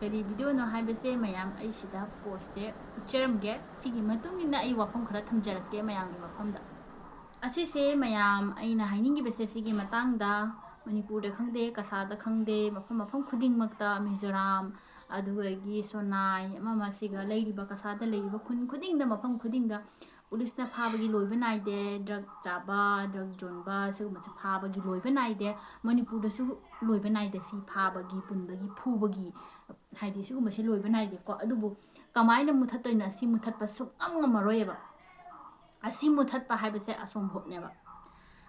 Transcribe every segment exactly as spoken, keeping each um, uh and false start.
ꯀꯔꯤ ꯚꯤꯗꯤꯑꯣꯅꯣ ꯍꯥꯏꯕꯁꯦ ꯃꯌꯥꯝ ꯑꯩ ꯁꯤꯗ ꯄꯣꯁꯁꯦ ꯎꯠꯆꯔꯝꯒꯦ꯫ ꯁꯤꯒꯤ ꯃꯇꯨꯡ ꯏꯟꯅ ꯑꯩ ꯋꯥꯐꯝ ꯈꯔ ꯊꯝꯖꯔꯛꯀꯦ ꯃꯌꯥꯝꯒꯤ ꯃꯐꯝꯗ꯫ ꯑꯁꯤꯁꯦ ꯃꯌꯥꯝ ꯑꯩꯅ ꯍꯥꯏꯅꯤꯡꯉꯤꯕꯁꯦ ꯁꯤꯒꯤ ꯃꯇꯥꯡꯗ, ꯃꯅꯤꯄꯨꯔꯗ ꯈꯪꯗꯦ, ꯀꯁꯥꯗ ꯈꯪꯗꯦ, ꯃꯐꯝ ꯃꯐꯝ ꯈꯨꯗꯤꯡꯃꯛꯇ, ꯃꯤꯖꯣꯔꯥꯝ, ꯑꯗꯨꯗꯒꯤ ꯁꯣꯅꯥꯏ, ꯑꯃ ꯑꯃ ꯁꯤꯒ ꯂꯩꯔꯤꯕ, ꯀꯁꯥꯗ ꯂꯩꯔꯤꯕ ꯈꯨꯟ ꯈꯨꯗꯤꯡꯗ, ꯃꯐꯝ ꯈꯨꯗꯤꯡꯗ ꯄꯨꯂꯤꯁꯅ ꯐꯥꯕꯒꯤ ꯂꯣꯏꯕ ꯅꯥꯏꯗꯦ꯫ ꯗ꯭ꯔꯒ ꯆꯥꯕ, ꯗ꯭ꯔꯒ ꯌꯣꯟꯕ, ꯁꯤꯒꯨꯝꯕꯁꯦ ꯐꯥꯕꯒꯤ ꯂꯣꯏꯕ ꯅꯥꯏꯗꯦ꯫ ꯃꯅꯤꯄꯨꯔꯗꯁꯨ ꯂꯣꯏꯕ ꯅꯥꯏꯗꯦ꯫ ꯁꯤ ꯐꯥꯕꯒꯤ, ꯄꯨꯟꯕꯒꯤ, ꯐꯨꯕꯒꯤ, ꯍꯥꯏꯗꯤ ꯁꯤꯒꯨꯝꯕꯁꯦ ꯂꯣꯏꯕ ꯅꯥꯏꯗꯦꯀꯣ꯫ ꯑꯗꯨꯕꯨ ꯀꯃꯥꯏꯅ ꯃꯨꯊꯠꯇꯣꯏꯅꯣ? ꯑꯁꯤ ꯃꯨꯊꯠꯄ ꯁꯨꯡꯉꯝ ꯉꯝꯃꯔꯣꯏꯕ꯫ ꯑꯁꯤ ꯃꯨꯊꯠꯄ ꯍꯥꯏꯕꯁꯦ ꯑꯁꯣꯝꯚꯣꯞꯅꯦꯕ꯫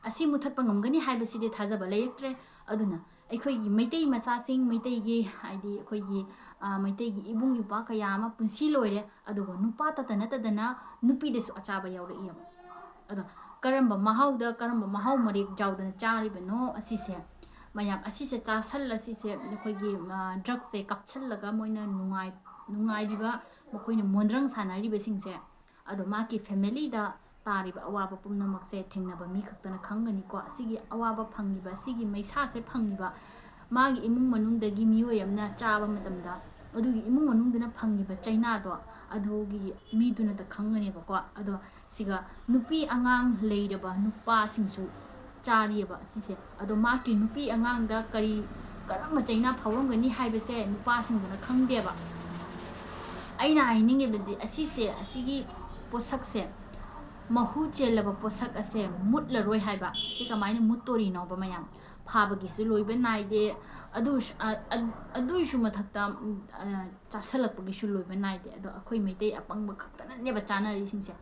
ꯑꯁꯤ ꯃꯨꯊꯠꯄ ꯉꯝꯒꯅꯤ ꯍꯥꯏꯕꯁꯤꯗꯤ ꯊꯥꯖꯕ ꯂꯩꯔꯛꯇ꯭ꯔꯦ꯫ ꯑꯗꯨꯅ ꯑꯩꯈꯣꯏꯒꯤ ꯃꯩꯇꯩ ꯃꯆꯥꯁꯤꯡ, ꯃꯩꯇꯩꯒꯤ, ꯍꯥꯏꯗꯤ ꯑꯩꯈꯣꯏꯒꯤ, ꯑ, ꯃꯩꯇꯩꯒꯤ ꯏꯕꯨꯡ ꯏꯄ꯭ꯋꯥ ꯀꯌꯥ ꯑꯃ ꯄꯨꯟꯁꯤ ꯂꯣꯏꯔꯦ, ꯑꯗꯨꯒ ꯅꯨꯄꯥꯇꯇ ꯅꯠꯇꯗꯅ ꯅꯨꯄꯤꯗꯁꯨ ꯑꯆꯥꯕ ꯌꯥꯎꯔꯛꯏꯕ꯫ ꯑꯗꯣ ꯀꯔꯝꯕ ꯃꯍꯥꯎꯗ, ꯀꯔꯝꯕ ꯃꯍꯥꯎ ꯃꯔꯦꯛ ꯌꯥꯎꯗꯅ ꯆꯥꯔꯤꯕꯅꯣ ꯑꯁꯤꯁꯦ? ꯃꯌꯥꯝ ꯑꯁꯤꯁꯦ ꯆꯥꯁꯜꯂ, ꯁꯤꯁꯦ ꯑꯩꯈꯣꯏꯒꯤ, ꯑ, ꯗ꯭ꯔꯒꯁꯦ ꯀꯥꯞꯁꯜꯂꯒ ꯃꯣꯏꯅ ꯅꯨꯡꯉꯥꯏ-, ꯅꯨꯡꯉꯥꯏꯔꯤꯕ, ꯃꯈꯣꯏꯅ ꯃꯣꯟꯗ꯭ꯔꯪ ꯁꯥꯟꯅꯔꯤꯕꯁꯤꯡꯁꯦ, ꯑꯗꯣ ꯃꯥꯒꯤ ꯐꯦꯃꯤꯂꯤꯗ ꯇꯥꯔꯤꯕ ꯑꯋꯥꯕ ꯄꯨꯝꯅꯃꯛꯁꯦ ꯊꯦꯡꯅꯕ ꯃꯤ ꯈꯛꯇꯅ ꯈꯪꯒꯅꯤꯀꯣ꯫ ꯑꯁꯤꯒꯤ ꯑꯋꯥꯕ ꯐꯪꯉꯤꯕ, ꯑꯁꯤꯒꯤ ꯃꯩꯁꯥꯁꯦ ꯐꯪꯉꯤꯕ, ꯃꯥꯒꯤ ꯏꯃꯨꯡ ꯃꯅꯨꯡꯗꯒꯤ ꯃꯤꯑꯣꯏ ꯑꯃꯅ ꯆꯥꯕ ꯃꯇꯝꯗ, ꯑꯗꯨꯒꯤ ꯏꯃꯨꯡ ꯃꯅꯨꯡꯗꯨꯅ ꯐꯪꯉꯤꯕ ꯆꯩꯅꯥꯗꯣ, ꯑꯗꯨꯒꯤ ꯃꯤꯗꯨꯅꯗ ꯈꯪꯒꯅꯦꯕꯀꯣ꯫ ꯑꯗꯣ ꯁꯤꯒ ꯅꯨꯄꯤ ꯑꯉꯥꯡ ꯂꯩꯔꯕ ꯅꯨꯄꯥꯁꯤꯡꯁꯨ ꯆꯥꯔꯤꯑꯕ ꯁꯤꯁꯦ꯫ ꯑꯗꯣ ꯃꯥꯒꯤ ꯅꯨꯄꯤ ꯑꯉꯥꯡꯗ ꯀꯔꯤ, ꯀꯔꯝꯕ ꯆꯩꯅꯥ ꯐꯥꯎꯔꯝꯒꯅꯤ ꯍꯥꯏꯕꯁꯦ ꯅꯨꯄꯥꯁꯤꯡꯗꯨꯅ ꯈꯪꯗꯦꯕ꯫ ꯑꯩꯅ ꯍꯥꯏꯅꯤꯡꯉꯤꯕꯗꯤ ꯑꯁꯤꯁꯦ, ꯑꯁꯤꯒꯤ ꯄꯣꯠꯁꯛꯁꯦ, ꯃꯍꯨ ꯆꯦꯜꯂꯕ ꯄꯣꯠꯁꯛ ꯑꯁꯦ ꯃꯨꯠꯂꯔꯣꯏ ꯍꯥꯏꯕ꯫ ꯁꯤ ꯀꯃꯥꯏꯅ ꯃꯨꯠꯇꯣꯔꯤꯅꯣꯕ ꯃꯌꯥꯝ? ꯐꯥꯕꯒꯤꯁꯨ ꯂꯣꯏꯕ ꯅꯥꯏꯗꯦ, ꯑꯗꯨ, ꯑ-, ꯑ-, ꯑꯗꯨꯏꯁꯨ ꯃꯊꯛꯇ, ꯎꯝ, ꯑ, ꯆꯥꯁꯜꯂꯛꯄꯒꯤꯁꯨ ꯂꯣꯏꯕ ꯅꯥꯏꯗꯦ꯫ ꯑꯗꯣ ꯑꯩꯈꯣꯏ ꯃꯩꯇꯩ ꯑꯄꯪꯕ ꯈꯛꯇꯅꯅꯦꯕ ꯆꯥꯅꯔꯤꯁꯤꯡꯁꯦ꯫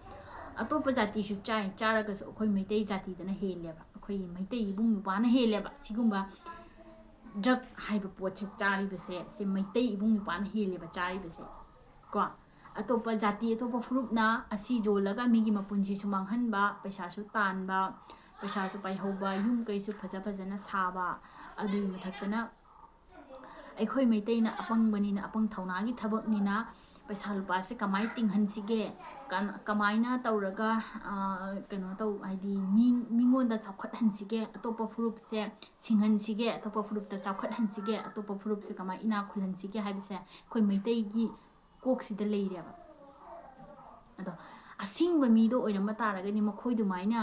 ꯑꯇꯣꯞꯄ ꯖꯥꯇꯤꯁꯨ ꯆꯥꯏ, ꯆꯥꯔꯒꯁꯨ ꯑꯩꯈꯣꯏ ꯃꯩꯇꯩ ꯖꯥꯇꯤꯗꯅ ꯍꯦꯜꯂꯦꯕ, ꯑꯩꯈꯣꯏꯒꯤ ꯃꯩꯇꯩ ꯏꯕꯨꯡ ꯅꯨꯄꯥꯅ ꯍꯦꯜꯂꯦꯕ ꯁꯤꯒꯨꯝꯕ ꯗ꯭ꯔꯒ ꯍꯥꯏꯕ ꯄꯣꯠꯁꯦ ꯆꯥꯔꯤꯕꯁꯦ꯫ ꯁꯤ ꯃꯩꯇꯩ ꯏꯕꯨꯡ ꯅꯨꯄꯥꯅ ꯍꯦꯜꯂꯦꯕ ꯆꯥꯔꯤꯕꯁꯦ ꯀꯣ꯫ ꯑꯇꯣꯞꯄ ꯖꯥꯇꯤ, ꯑꯇꯣꯞꯄ ꯐꯨꯔꯨꯞꯅ ꯑꯁꯤ ꯌꯣꯜꯂꯒ ꯃꯤꯒꯤ ꯃꯄꯨꯟꯁꯤꯁꯨ ꯃꯥꯡꯍꯟꯕ, ꯄꯩꯁꯥꯁꯨ ꯇꯥꯟꯕ, ꯄꯩꯁꯥꯁꯨ ꯄꯥꯏꯍꯧꯕ, ꯌꯨꯝ ꯀꯩꯁꯨ ꯐꯖ ꯐꯖꯅ ꯁꯥꯕ, ꯑꯗꯨꯒꯤ ꯃꯊꯛꯇꯅ ꯑꯩꯈꯣꯏ ꯃꯩꯇꯩꯅ ꯑꯄꯪꯕꯅꯤꯅ, ꯑꯄꯪ ꯊꯧꯅꯥꯒꯤ ꯊꯕꯛꯅꯤꯅ, ꯄꯩꯁꯥ ꯂꯨꯄꯥꯁꯦ ꯀꯃꯥꯏꯅ ꯇꯤꯡꯍꯟꯁꯤꯒꯦ, ꯀ-, ꯀꯃꯥꯏꯅ ꯇꯧꯔꯒ, ꯑ, ꯀꯩꯅꯣ ꯇꯧ, ꯍꯥꯏꯗꯤ ꯃꯤ, ꯃꯤꯉꯣꯟꯗ ꯆꯥꯎꯈꯠꯍꯟꯁꯤꯒꯦ, ꯑꯇꯣꯞꯄ ꯐꯨꯔꯨꯞꯁꯦ ꯁꯤꯡꯍꯟꯁꯤꯒꯦ, ꯑꯇꯣꯞꯄ ꯐꯨꯔꯨꯞꯇ ꯆꯥꯎꯈꯠꯍꯟꯁꯤꯒꯦ, ꯑꯇꯣꯞꯄ ꯐꯨꯔꯨꯞꯁꯦ ꯀꯃꯥꯏꯅ ꯏꯅꯥꯛ ꯈꯨꯜꯍꯟꯁꯤꯒꯦ ꯍꯥꯏꯕꯁꯦ ꯑꯩꯈꯣꯏ ꯃꯩꯇꯩꯒꯤ ꯀꯣꯛꯁꯤꯗ ꯂꯩꯔꯦꯕ꯫ ꯑꯗꯣ ꯑꯁꯤꯡꯕ ꯃꯤꯗꯣ ꯑꯣꯏꯔꯝꯕ ꯇꯥꯔꯒꯗꯤ ꯃꯈꯣꯏ ꯑꯗꯨꯃꯥꯏꯅ,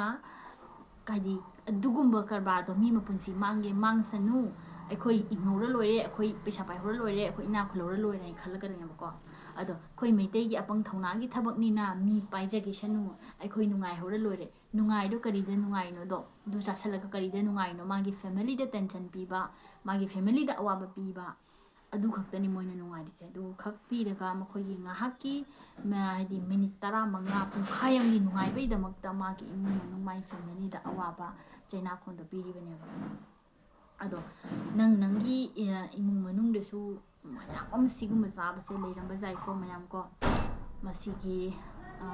ꯍꯥꯏꯗꯤ, ꯑꯗꯨꯒꯨꯝꯕ ꯀꯔꯕꯥꯔꯗꯣ ꯃꯤ ꯃꯄꯨꯟꯁꯤ ꯃꯥꯡꯒꯦ ꯃꯥꯡꯁꯅꯨ, ꯑꯩꯈꯣꯏ ꯍꯤꯡꯍꯧꯔ ꯂꯣꯏꯔꯦ, ꯑꯩꯈꯣꯏ ꯄꯩꯁꯥ ꯄꯥꯏꯍꯧꯔ ꯂꯣꯏꯔꯦ, ꯑꯩꯈꯣꯏ ꯏꯅꯥꯛ ꯈꯨꯜꯍꯧꯔ ꯂꯣꯏꯔꯦ ꯍꯥꯏꯅ ꯈꯜꯂꯛꯀꯗꯣꯏꯅꯦꯕꯀꯣ꯫ ꯑꯗꯣ ꯑꯩꯈꯣꯏ ꯃꯩꯇꯩꯒꯤ ꯑꯄꯪ ꯊꯧꯅꯥꯒꯤ ꯊꯕꯛꯅꯤꯅ ꯃꯤ ꯄꯥꯏꯖꯈꯤꯁꯅꯨ, ꯑꯩꯈꯣꯏ ꯅꯨꯡꯉꯥꯏꯍꯧꯔ ꯂꯣꯏꯔꯦ꯫ ꯅꯨꯡꯉꯥꯏꯗꯣ ꯀꯔꯤꯗ ꯅꯨꯡꯉꯥꯏꯅꯣꯗꯣ, ꯑꯗꯨ ꯆꯥꯁꯜꯂꯒ ꯀꯔꯤꯗ ꯅꯨꯡꯉꯥꯏꯅꯣ? ꯃꯥꯒꯤ ꯐꯦꯃꯤꯂꯤꯗ ꯇꯦꯟꯁꯟ ꯄꯤꯕ, ꯃꯥꯒꯤ ꯐꯦꯃꯤꯂꯤꯗ ꯑꯋꯥꯕ ꯄꯤꯕ, ꯑꯗꯨ ꯈꯛꯇꯅꯤ ꯃꯣꯏꯅ ꯅꯨꯡꯉꯥꯏꯔꯤꯁꯦ꯫ ꯑꯗꯨ ꯈꯛ ꯄꯤꯔꯒ ꯃꯈꯣꯏꯒꯤ ꯉꯥꯏꯍꯥꯛꯀꯤ, ꯃ-, ꯍꯥꯏꯗꯤ ꯃꯤꯅꯤꯠ ꯇꯔꯥꯃꯉꯥ, ꯄꯨꯡꯈꯥꯏ ꯑꯃꯒꯤ ꯅꯨꯡꯉꯥꯏꯕꯒꯤꯗꯃꯛꯇ ꯃꯥꯒꯤ ꯏꯃꯨꯡ ꯃꯅꯨꯡ, ꯃꯥꯒꯤ ꯐꯦꯃꯤꯂꯤꯗ ꯑꯋꯥꯕ ꯆꯩꯅꯥꯈꯣꯟꯗꯣ ꯄꯤꯔꯤꯕꯅꯦꯕ꯫ ꯑꯗꯣ ꯅꯪ ꯅꯪꯒꯤ, ꯑ, ꯏꯃꯨꯡ ꯃꯅꯨꯡꯗꯁꯨ ꯃꯌꯥꯝ ꯑꯃ ꯁꯤꯒꯨꯝꯕ ꯆꯥꯕꯁꯦ ꯂꯩꯔꯝꯕ ꯌꯥꯏꯀꯣ ꯃꯌꯥꯝ ꯀꯣ꯫ ꯃꯁꯤꯒꯤ, ꯑ,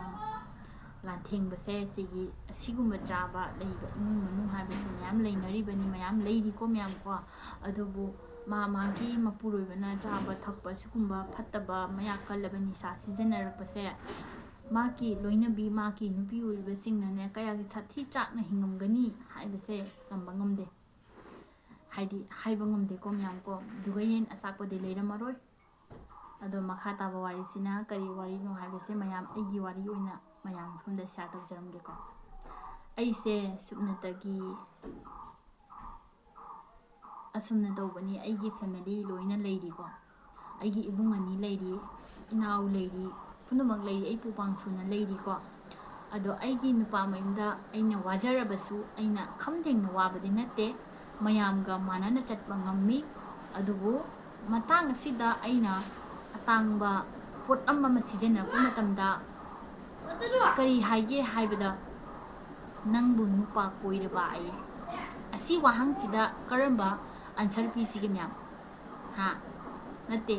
ꯂꯥꯟꯊꯦꯡꯕꯁꯦ, ꯁꯤꯒꯤ ꯑꯁꯤꯒꯨꯝꯕ ꯆꯥꯕ ꯂꯩꯕ ꯏꯃꯨꯡ ꯃꯅꯨꯡ ꯍꯥꯏꯕꯁꯦ ꯃꯌꯥꯝ ꯂꯩꯅꯔꯤꯕꯅꯤ, ꯃꯌꯥꯝ ꯂꯩꯔꯤꯀꯣ ꯃꯌꯥꯝ ꯀꯣ꯫ ꯑꯗꯨꯕꯨ ꯃꯥ ꯃꯥꯒꯤ ꯃꯄꯨꯔꯣꯏꯕꯅ ꯆꯥꯕ ꯊꯛꯄ ꯁꯤꯒꯨꯝꯕ ꯐꯠꯇꯕ, ꯃꯌꯥꯛ ꯀꯜꯂꯕ ꯅꯤꯁꯥ ꯁꯤꯖꯤꯟꯅꯔꯛꯄꯁꯦ ꯃꯥꯒꯤ ꯂꯣꯏꯅꯕꯤ, ꯃꯥꯒꯤ ꯅꯨꯄꯤ ꯑꯣꯏꯔꯤꯕꯁꯤꯡꯅꯅꯦ ꯀꯌꯥꯒꯤ ꯁꯥꯊꯤ ꯆꯥꯛꯅ ꯍꯤꯡꯉꯝꯒꯅꯤ ꯍꯥꯏꯕꯁꯦ ꯇꯝꯕ ꯉꯝꯗꯦ꯫ ꯍꯥꯏꯗꯤ ꯍꯥꯏꯕ ꯉꯝꯗꯦꯀꯣ ꯃꯌꯥꯝ ꯀꯣ꯫ ꯑꯗꯨꯒ ꯌꯦꯟ ꯑꯆꯥꯛꯄꯗꯤ ꯂꯩꯔꯝꯃꯔꯣꯏ꯫ ꯑꯗꯣ ꯃꯈꯥ ꯇꯥꯕ ꯋꯥꯔꯤꯁꯤꯅ ꯀꯔꯤ ꯋꯥꯔꯤꯅꯣ ꯍꯥꯏꯕꯁꯦ ꯃꯌꯥꯝ ꯑꯩꯒꯤ ꯋꯥꯔꯤ ꯑꯣꯏꯅ ꯃꯌꯥꯝ ꯃꯐꯝꯗ ꯁꯤꯌꯥꯔ ꯇꯧꯖꯔꯝꯒꯦꯀꯣ꯫ ꯑꯩꯁꯦ ꯁꯨꯞꯅꯇꯒꯤ ꯑꯁꯨꯝꯅ ꯇꯧꯕꯅꯤ꯫ ꯑꯩꯒꯤ ꯐꯦꯃꯤꯂꯤ ꯂꯣꯏꯅ ꯂꯩꯔꯤꯀꯣ꯫ ꯑꯩꯒꯤ ꯏꯕꯨꯡ ꯑꯅꯤ ꯂꯩꯔꯤ, ꯏꯅꯥꯎ ꯂꯩꯔꯤ, ꯄꯨꯝꯅꯃꯛ ꯂꯩꯔꯤ, ꯑꯩ ꯄꯨꯄꯥꯡ ꯁꯨꯅ ꯂꯩꯔꯤꯀꯣ꯫ ꯑꯗꯣ ꯑꯩꯒꯤ ꯅꯨꯄꯥ ꯃꯌꯨꯝꯗ ꯑꯩꯅ ꯋꯥꯖꯔꯕꯁꯨ, ꯑꯩꯅ ꯈꯝ ꯊꯦꯡꯅ ꯋꯥꯕꯗꯤ ꯅꯠꯇꯦ, ꯃꯌꯥꯝꯒ ꯃꯥꯟꯅꯅ ꯆꯠꯄ ꯉꯝꯃꯤ꯫ ꯑꯗꯨꯕꯨ ꯃꯇꯥꯡ ꯑꯁꯤꯗ ꯑꯩꯅ ꯑꯇꯥꯡꯕ ꯄꯣꯠ ꯑꯃ ꯑꯃ ꯁꯤꯖꯤꯟꯅꯔꯛꯄ ꯃꯇꯝꯗ ꯀꯔꯤ ꯍꯥꯏꯒꯦ ꯍꯥꯏꯕꯗ, "ꯅꯪꯕꯨ ꯅꯨꯄꯥ ꯀꯣꯏꯔꯕ?" ꯑꯌꯦ꯫ ꯑꯁꯤ ꯋꯥꯍꯪꯁꯤꯗ ꯀꯔꯝꯕ ꯑꯟꯁꯔ ꯄꯤꯁꯤꯒꯦ ꯃꯌꯥꯝ? ꯍꯥ? ꯅꯠꯇꯦ꯫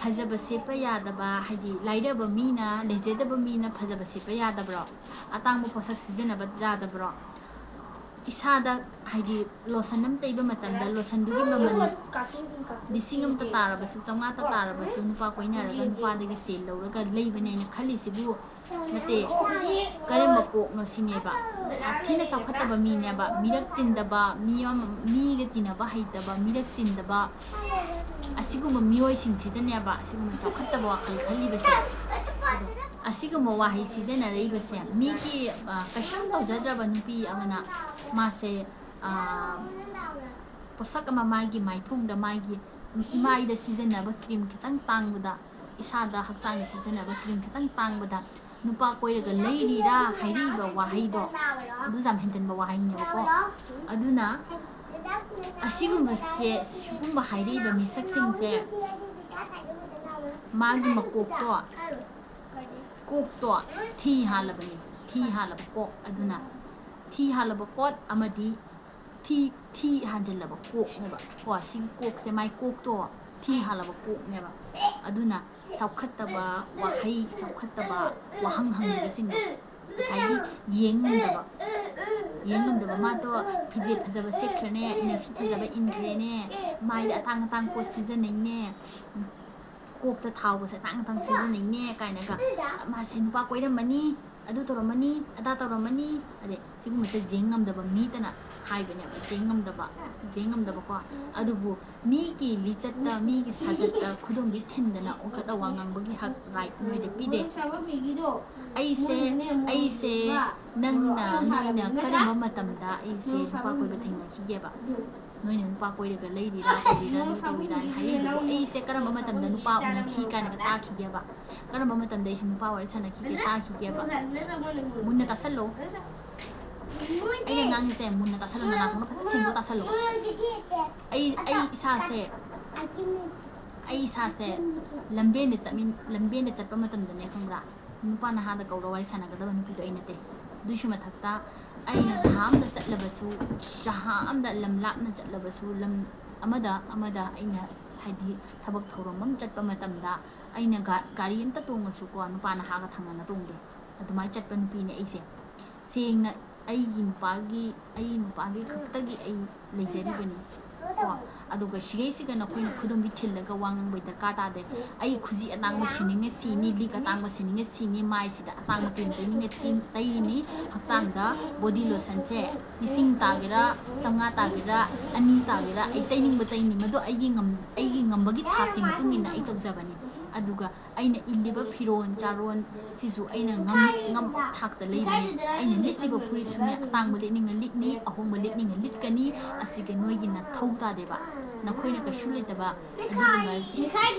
ꯐꯖꯕ ꯁꯦꯠꯄ ꯌꯥꯗꯕ, ꯍꯥꯏꯗꯤ ꯂꯥꯏꯔꯕ ꯃꯤꯅ, ꯂꯩꯖꯗꯕ ꯃꯤꯅ ꯐꯖꯕ ꯁꯦꯠꯄ ꯌꯥꯗꯕ꯭ꯔꯣ? ꯑꯇꯥꯡꯕ ꯄꯣꯠꯁꯛ ꯁꯤꯖꯤꯟꯅꯕ ꯌꯥꯗꯕ꯭ꯔꯣ? ꯏꯁꯥꯗ ꯍꯥꯏꯗꯤ ꯂꯣꯁꯟ ꯑꯃ ꯇꯩꯕ ꯃꯇꯝꯗ ꯂꯣꯁꯟꯗꯨꯒꯤ ꯃꯃꯜ ꯂꯤꯁꯤꯡ ꯑꯃꯇ ꯇꯥꯔꯕꯁꯨ, ꯆꯥꯝꯃꯉꯥꯇ ꯇꯥꯔꯕꯁꯨ, ꯅꯨꯄꯥ ꯀꯣꯏꯅꯔꯒ ꯅꯨꯄꯥꯗꯒꯤ ꯁꯦꯜ ꯂꯧꯔꯒ ꯂꯩꯕꯅꯦꯅ ꯈꯜꯂꯤꯁꯤꯕꯨ ꯅꯠꯇꯦ꯫ ꯀꯔꯝꯕ ꯀꯣꯛꯅꯣ ꯁꯤꯅꯦꯕ꯫ ꯁꯥꯊꯤꯅ ꯆꯥꯎꯈꯠꯇꯕ ꯃꯤꯅꯦꯕ, ꯃꯤꯔꯛ ꯇꯤꯟꯗꯕ, ꯃꯤ ꯑꯃ, ꯃꯤꯒ ꯇꯤꯟꯅꯕ ꯍꯩꯇꯕ, ꯃꯤꯔꯛ ꯇꯤꯟꯗꯕ, ꯑꯁꯤꯒꯨꯝꯕ ꯃꯤꯑꯣꯏꯁꯤꯡꯁꯤꯗꯅꯦꯕ ꯑꯁꯤꯒꯨꯝꯕ ꯆꯥꯎꯈꯠꯇꯕ ꯋꯥꯈꯜ ꯈꯜꯂꯤꯕꯁꯦ꯫ ꯑꯗꯣ ꯑꯁꯤꯒꯨꯝꯕ ꯋꯥꯍꯩ ꯁꯤꯖꯤꯟꯅꯔꯛꯏꯕꯁꯦ ꯃꯤꯒꯤ, ꯑ, ꯀꯩꯁꯨꯝ ꯇꯧꯖꯗ꯭ꯔꯕ ꯅꯨꯄꯤ ꯑꯃꯅ ꯃꯥꯁꯦ, ꯑ, ꯄꯣꯠꯁꯛ ꯑꯃ ꯃꯥꯒꯤ ꯃꯥꯏꯊꯣꯡꯗ, ꯃꯥꯒꯤ ꯏꯃꯥꯏꯗ ꯁꯤꯖꯤꯟꯅꯕ ꯀ꯭ꯔꯤꯝ ꯈꯤꯇꯪ ꯇꯥꯡꯕꯗ, ꯏꯁꯥꯗ ꯍꯛꯆꯥꯡꯗ ꯁꯤꯖꯤꯟꯅꯕ ꯀ꯭ꯔꯤꯝ ꯈꯤꯇꯪ ꯇꯥꯡꯕꯗ ꯅꯨꯄꯥ ꯀꯣꯏꯔꯒ ꯂꯩꯔꯤꯔꯥ ꯍꯥꯏꯔꯤꯕ ꯋꯥꯍꯩꯗꯣ, ꯑꯗꯨꯁꯨ ꯌꯥꯝ ꯍꯦꯟꯖꯟꯕ ꯋꯥꯍꯩꯅꯦꯕꯀꯣ꯫ ꯑꯗꯨꯅ ꯑꯁꯤꯒꯨꯝꯕꯁꯦ, ꯁꯤꯒꯨꯝꯕ ꯍꯥꯏꯔꯤꯕ ꯃꯤꯁꯛꯁꯤꯡꯁꯦ ꯃꯥꯒꯤ ꯃꯀꯣꯛꯇꯣ, ꯀꯣꯛꯇꯣ ꯊꯤ ꯍꯥꯜꯂꯕꯅꯤ, ꯊꯤ ꯍꯥꯜꯂꯕ ꯀꯣꯛ꯫ ꯑꯗꯨꯅ ꯊꯤ ꯍꯥꯜꯂꯕ ꯀꯣꯛ ꯑꯃꯗꯤ ꯊꯤ, ꯊꯤ ꯍꯥꯟꯖꯤꯜꯂꯕ ꯀꯣꯛꯅꯦꯕ ꯀꯣ꯫ ꯁꯤꯒꯤ ꯀꯣꯛꯁꯦ, ꯃꯥꯏ ꯀꯣꯛꯇꯣ ꯊꯤ ꯍꯥꯜꯂꯕ ꯀꯣꯛꯅꯦꯕ꯫ ꯑꯗꯨꯅ ꯆꯥꯎꯈꯠꯇꯕ ꯋꯥꯍꯩ, ꯆꯥꯎꯈꯠꯇꯕ ꯋꯥꯍꯪ ꯍꯪꯉꯤꯕꯁꯤꯡꯗꯣ ꯉꯁꯥꯏꯒꯤ ꯌꯦꯡ ꯉꯝꯗꯕ, ꯌꯦꯡ ꯉꯝꯗꯕ꯫ ꯃꯥꯗꯣ ꯐꯤꯖꯦꯠ ꯐꯖꯕ ꯁꯦꯠꯈ꯭ꯔꯦꯅꯦ, ꯏꯟꯅꯐꯤ ꯐꯖꯕ ꯏꯟꯈ꯭ꯔꯦꯅꯦ, ꯃꯥꯏꯗ ꯑꯇꯥꯡ ꯑꯇꯥꯡ ꯄꯣꯠ ꯁꯤꯖꯤꯟꯅꯩꯅꯦ, ꯀꯣꯛꯇ ꯊꯥꯎꯒꯁꯦ ꯑꯇꯥꯡ ꯑꯇꯥꯡ ꯁꯤꯖꯤꯟꯅꯩꯅꯦ ꯀꯥꯏꯅꯒ, ꯃꯥꯁꯦ ꯅꯨꯄꯥ ꯀꯣꯏꯔꯝꯃꯅꯤ, ꯑꯗꯨ ꯇꯧꯔꯝꯃꯅꯤ, ꯑꯗꯥ ꯇꯧꯔꯝꯃꯅꯤ, ꯑꯗꯩ ꯁꯤꯒꯨꯝꯕꯁꯦ ꯌꯦꯡ ꯉꯝꯗꯕ ꯃꯤꯇꯅ ꯍꯥꯏꯕꯅꯦꯕ, ꯌꯦꯡ ꯉꯝꯗꯕ, ꯌꯦꯡ ꯉꯝꯗꯕꯀꯣ꯫ ꯑꯗꯨꯕꯨ ꯃꯤꯒꯤ ꯂꯤꯆꯠꯇ, ꯃꯤꯒꯤ ꯁꯥꯖꯠꯇ ꯈꯨꯗꯣꯝꯕꯤ ꯊꯤꯟꯗꯅ ꯑꯣꯟꯈꯠꯂ ꯋꯥ ꯉꯥꯡꯕꯒꯤ ꯍꯛ, ꯔꯥꯏꯠ ꯅꯣꯏꯗ ꯄꯤꯗꯦ꯫ ꯑꯩꯁꯦ, ꯑꯩꯁꯦ ꯅꯪꯅ, ꯅꯣꯏꯅ ꯀꯔꯝꯕ ꯃꯇꯝꯗ ꯑꯩꯁꯦ ꯅꯨꯄꯥ ꯀꯣꯏꯕ ꯊꯦꯡꯅꯈꯤꯒꯦꯕ? ꯅꯣꯏꯅ ꯅꯨꯄꯥ ꯀꯣꯏꯔꯒ ꯂꯩꯔꯤꯔꯥ, ꯇꯧꯔꯤꯔꯥ, ꯑꯗꯨ ꯇꯧꯔꯤꯔꯥ ꯍꯥꯏꯔꯤꯗꯨꯕꯨ ꯑꯩꯁꯦ ꯀꯔꯝꯕ ꯃꯇꯝꯗ ꯅꯨꯄꯥ ꯎꯅꯈꯤ ꯀꯥꯏꯅꯒ ꯇꯥꯈꯤꯒꯦꯕ? ꯀꯔꯝꯕ ꯃꯇꯝꯗ ꯑꯩꯁꯦ ꯅꯨꯄꯥ ꯋꯥꯔꯤ ꯁꯥꯟꯅꯈꯤꯒꯦ ꯇꯥꯈꯤꯒꯦꯕ? ꯃꯨꯟꯅ ꯇꯥꯁꯜꯂꯣ꯫ ꯑꯩꯅ ꯉꯥꯡꯉꯤꯁꯦ ꯃꯨꯟꯅ ꯇꯥꯁꯜꯂꯣ, ꯅꯅꯥꯀꯣꯡꯗꯣ ꯐꯖꯅ ꯁꯦꯡꯗꯣꯛ ꯇꯥꯁꯜꯂꯣ꯫ ꯑꯩ, ꯑꯩ ꯏꯁꯥꯁꯦ, ꯑꯩ ꯏꯁꯥꯁꯦ ꯂꯝꯕꯦꯟꯗ ꯆꯠꯃꯤꯟ-, ꯂꯝꯕꯦꯟꯗ ꯆꯠꯄ ꯃꯇꯝꯗꯅꯦ, ꯈꯪꯕ꯭ꯔꯥ? ꯅꯨꯄꯥ ꯅꯍꯥꯗ ꯀꯧꯔ ꯋꯥꯔꯤ ꯁꯥꯟꯅꯒꯗꯕ ꯅꯨꯄꯤꯗꯣ ꯑꯩ ꯅꯠꯇꯦ꯫ ꯑꯗꯨꯏꯁꯨ ꯃꯊꯛꯇ ꯑꯩꯅ ꯖꯍꯥ ꯑꯃꯗ ꯆꯠꯂꯕꯁꯨ, ꯖꯍꯥ ꯑꯃꯗ ꯂꯝ ꯂꯥꯞꯅ ꯆꯠꯂꯕꯁꯨ, ꯂꯝ ꯑꯃꯗ, ꯑꯃꯗ ꯑꯩꯅ ꯍꯥꯏꯗꯤ ꯊꯕꯛ ꯊꯧꯔꯝ ꯑꯃ ꯆꯠꯄ ꯃꯇꯝꯗ ꯑꯩꯅ ꯒꯥ-, ꯒꯥꯔꯤ ꯑꯝꯇ ꯇꯣꯡꯉꯁꯨꯀꯣ, ꯅꯨꯄꯥ ꯅꯍꯥꯒ ꯊꯪꯅꯅ ꯇꯣꯡꯗꯦ꯫ ꯑꯗꯨꯃꯥꯏꯅ ꯆꯠꯄ ꯅꯨꯄꯤꯅꯦ ꯑꯩꯁꯦ꯫ ꯁꯦꯡꯅ ꯑꯩꯒꯤ ꯅꯨꯄꯥꯒꯤ, ꯑꯩꯒꯤ ꯅꯨꯄꯥꯒꯤ ꯈꯛꯇꯒꯤ ꯑꯩ ꯂꯩꯖꯔꯤꯕꯅꯤ꯫ ꯀꯣ, ꯑꯗꯨꯒ ꯁꯤꯒꯩꯁꯤꯒ ꯅꯈꯣꯏꯅ ꯈꯨꯗꯣꯝꯕꯤ ꯊꯤꯜꯂꯒ ꯋꯥ ꯉꯥꯡꯕꯩ ꯗꯔꯀꯥꯔ ꯇꯥꯗꯦ꯫ ꯑꯩ ꯈꯨꯖꯤ ꯑꯇꯥꯡꯕ ꯁꯤꯅꯤꯡꯉꯦ ꯁꯤꯅꯤ, ꯂꯤꯛ ꯑꯇꯥꯡꯕ ꯁꯤꯅꯤꯡꯉꯦ ꯁꯤꯅꯤ, ꯃꯥꯏꯁꯤꯗ ꯑꯇꯥꯡꯕ ꯀ꯭ꯔꯤꯝ ꯇꯩꯅꯤꯡꯉꯦ ꯇꯩ-, ꯇꯩꯅꯤ, ꯍꯛꯆꯥꯡꯗ ꯕꯣꯗꯤ ꯂꯣꯁꯟꯁꯦ ꯂꯤꯁꯤꯡ ꯇꯥꯒꯦꯔꯥ, ꯆꯥꯝꯃꯉꯥ ꯇꯥꯒꯦꯔꯥ, ꯑꯅꯤ ꯇꯥꯒꯦꯔꯥ, ꯑꯩ ꯇꯩꯅꯤꯡꯕ ꯇꯩꯅꯤ꯫ ꯃꯗꯣ ꯑꯩꯒꯤ ꯉꯝ-, ꯑꯩꯒꯤ ꯉꯝꯕꯒꯤ ꯊꯥꯛꯀꯤ ꯃꯇꯨꯡ ꯏꯟꯅ ꯑꯩ ꯇꯧꯖꯕꯅꯤ꯫ ꯑꯗꯨꯒ ꯑꯩꯅ ꯏꯜꯂꯤꯕ ꯐꯤꯔꯣꯟ ꯆꯥꯔꯣꯟ ꯁꯤꯁꯨ ꯑꯩꯅ ꯉꯝ-, ꯉꯝꯕ ꯊꯥꯛꯇ ꯂꯩꯕꯅꯤ꯫ ꯑꯩꯅ ꯂꯤꯠꯂꯤꯕ ꯐꯨꯔꯤꯠꯁꯨꯅꯦ, ꯑꯇꯥꯡꯕ ꯂꯤꯠꯅꯤꯡꯉ ꯂꯤꯠꯅꯤ, ꯑꯍꯣꯡꯕ ꯂꯤꯠꯅꯤꯡꯉ ꯂꯤꯠꯀꯅꯤ꯫ ꯑꯁꯤꯒ ꯅꯣꯏꯒꯤ ꯅꯊꯧ ꯇꯥꯗꯦꯕ꯫ ꯅꯈꯣꯏꯅ ꯀꯩꯁꯨ ꯂꯩꯇꯕ ꯑꯗꯨꯒꯨꯝꯕ,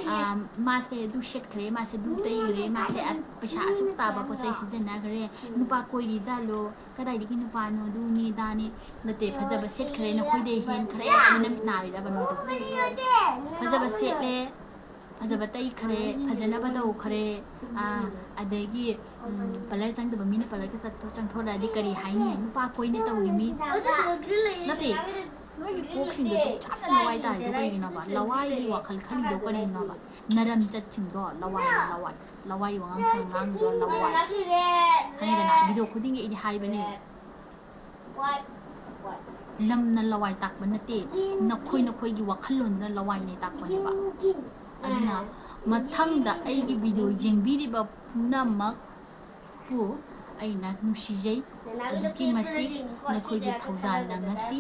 "ꯑꯥ, ꯃꯥꯁꯦ ꯑꯗꯨ ꯁꯦꯠꯈ꯭ꯔꯦ, ꯃꯥꯁꯦ ꯑꯗꯨ ꯇꯩꯈ꯭ꯔꯦ, ꯃꯥꯁꯦ ꯄꯩꯁꯥ ꯑꯁꯨꯛ ꯇꯥꯕ ꯄꯣꯠ ꯆꯩ ꯁꯤꯖꯤꯟꯅꯈ꯭ꯔꯦ, ꯅꯨꯄꯥ ꯀꯣꯏꯔꯤꯖꯥꯠꯂꯣ, ꯀꯗꯥꯏꯗꯒꯤ ꯅꯨꯄꯥꯅꯣ, ꯑꯗꯨꯅꯤ ꯑꯗꯥꯅꯤ", ꯅꯠꯇꯦ, ꯐꯖꯕ ꯁꯦꯠꯈ꯭ꯔꯦ, ꯅꯈꯣꯏꯗꯩ ꯍꯦꯟꯈ꯭ꯔꯦ ꯍꯥꯏꯅ ꯅꯃꯤꯠ ꯅꯥꯔꯤꯔꯕ ꯅꯣꯏꯗꯣ? ꯐꯖꯕ ꯁꯦꯠꯂꯦ, ꯐꯖꯕ ꯇꯩꯈ꯭ꯔꯦ, ꯐꯖꯅꯕ ꯇꯧꯈ꯭ꯔꯦ, ꯑꯥ, ꯑꯗꯒꯤ, ꯎꯝ, ꯄꯥꯔꯂꯔ ꯆꯪꯗꯕ ꯃꯤꯅ ꯄꯥꯔꯂꯔꯒ ꯆꯠꯊꯣ-, ꯆꯪꯊꯣꯔꯛꯑꯗꯤ ꯀꯔꯤ ꯍꯥꯏꯅꯤ? ꯅꯨꯄꯥ ꯀꯣꯏꯅ ꯇꯧꯔꯤ ꯃꯤ꯫ ꯅꯠꯇꯦ, ꯅꯣꯏꯒꯤ ꯀꯣꯛꯁꯤꯡꯗꯣ ꯆꯞ ꯆꯥꯅ ꯂꯋꯥꯏ ꯇꯥꯔꯤꯗꯣ ꯀꯔꯤꯒꯤꯅꯣꯕ? ꯂꯋꯥꯏꯒꯤ ꯋꯥꯈꯜ ꯈꯜꯂꯤꯗꯣ ꯀꯔꯤꯒꯤꯅꯣꯕ? ꯅꯔꯝ ꯆꯠꯁꯤꯡꯗꯣ ꯂꯋꯥꯏꯅ ꯂꯋꯥꯏ꯫ ꯂꯋꯥꯏ ꯋꯥꯉꯥꯡ ꯁꯉꯥꯡꯗꯣ ꯂꯋꯥꯏ꯫ ꯈꯪꯉꯦꯗꯅ? ꯚꯤꯗꯤꯑꯣ ꯈꯨꯗꯤꯡꯒꯤ ꯑꯩꯗꯤ ꯍꯥꯏꯕꯅꯦ꯫ ꯂꯝꯅ ꯂꯋꯥꯏ ꯇꯥꯛꯄ ꯅꯠꯇꯦ, ꯅꯈꯣꯏ ꯅꯈꯣꯏꯒꯤ ꯋꯥꯈꯜꯂꯣꯟꯗꯨꯅ ꯂꯋꯥꯏꯅꯦ ꯇꯥꯛꯄꯅꯦꯕ꯫ ꯑꯗꯨꯅ ꯃꯊꯪꯗ ꯑꯩꯒꯤ ꯚꯤꯗꯤꯑꯣ ꯌꯦꯡꯕꯤꯔꯤꯕ ꯄꯨꯝꯅꯃꯛꯄꯨ ꯑꯩꯅ ꯅꯨꯡꯁꯤꯖꯩ꯫ ꯑꯗꯨꯛꯀꯤ ꯃꯇꯤꯛ ꯅꯈꯣꯏꯒꯤ ꯊꯧꯖꯥꯜꯅ ꯉꯁꯤ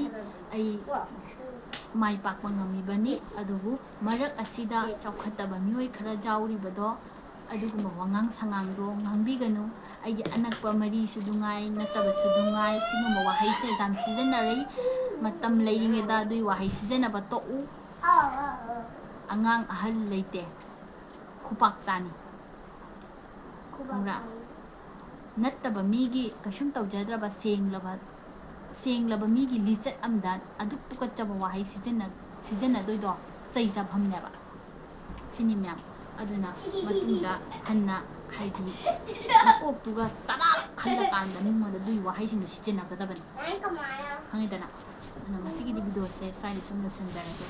ꯑꯩ ꯃꯥꯏ ꯄꯥꯛꯄ ꯉꯝꯃꯤꯕꯅꯤ꯫ ꯑꯗꯨꯕꯨ ꯃꯔꯛ ꯑꯁꯤꯗ ꯆꯥꯎꯈꯠꯇꯕ ꯃꯤꯑꯣꯏ ꯈꯔ ꯌꯥꯎꯔꯤꯕꯗꯣ, ꯑꯗꯨꯒꯨꯝꯕ ꯋꯥꯉꯥꯡ ꯁꯉꯥꯡꯗꯣ ꯉꯥꯡꯕꯤꯒꯅꯨ꯫ ꯑꯩꯒꯤ ꯑꯅꯛꯄ ꯃꯔꯤꯁꯨ ꯅꯨꯡꯉꯥꯏ, ꯅꯠꯇꯕꯁꯨ ꯅꯨꯡꯉꯥꯏ, ꯁꯤꯒꯨꯝꯕ ꯋꯥꯍꯩꯁꯦ ꯌꯥꯝ ꯁꯤꯖꯤꯟꯅꯔꯛꯏ꯫ ꯃꯇꯝ ꯂꯩꯔꯤꯉꯩꯗ ꯑꯗꯨꯒꯤ ꯋꯥꯍꯩ ꯁꯤꯖꯤꯟꯅꯕ ꯇꯣꯛꯎ꯫ ꯑꯉꯥꯡ ꯑꯍꯜ ꯂꯩꯇꯦ, ꯈꯨꯄꯥꯛ ꯆꯥꯅꯤ꯫ ꯈꯪꯕ꯭ꯔꯥ? ꯅꯠꯇꯕ ꯃꯤꯒꯤ, ꯀꯩꯁꯨꯝ ꯇꯧꯖꯗ꯭ꯔꯕ ꯁꯦꯡꯂꯕ, ꯁꯦꯡꯂꯕ ꯃꯤꯒꯤ ꯂꯤꯆꯠ ꯑꯃꯗ ꯑꯗꯨꯛ ꯇꯨꯀꯠꯆꯕ ꯋꯥꯍꯩ ꯁꯤꯖꯤꯟꯅ-, ꯁꯤꯖꯤꯟꯅꯗꯣꯏꯗꯣ ꯆꯩ ꯆꯥꯐꯝꯅꯦꯕ꯫ ꯁꯤꯅꯤ ꯃꯌꯥꯝ꯫ ꯑꯗꯨꯅ ꯃꯇꯨꯡꯗ ꯍꯟꯅ, ꯍꯥꯏꯗꯤ, ꯃꯀꯣꯛꯇꯨꯒ ꯇꯔꯥ ꯈꯜꯂꯀꯥꯟꯗ ꯃꯤꯉꯣꯟꯗ ꯑꯗꯨꯒꯤ ꯋꯥꯍꯩꯁꯤꯡꯗꯣ ꯁꯤꯖꯤꯟꯅꯒꯗꯕꯅꯤ꯫ ꯈꯪꯉꯤꯗꯅ? ꯑꯗꯨꯅ ꯉꯁꯤꯒꯤꯗꯤ ꯚꯤꯗꯤꯑꯣꯁꯦ ꯁ꯭ꯋꯥꯏꯗ ꯁꯨꯝ ꯂꯣꯏꯁꯤꯟꯖꯔꯒꯦ꯫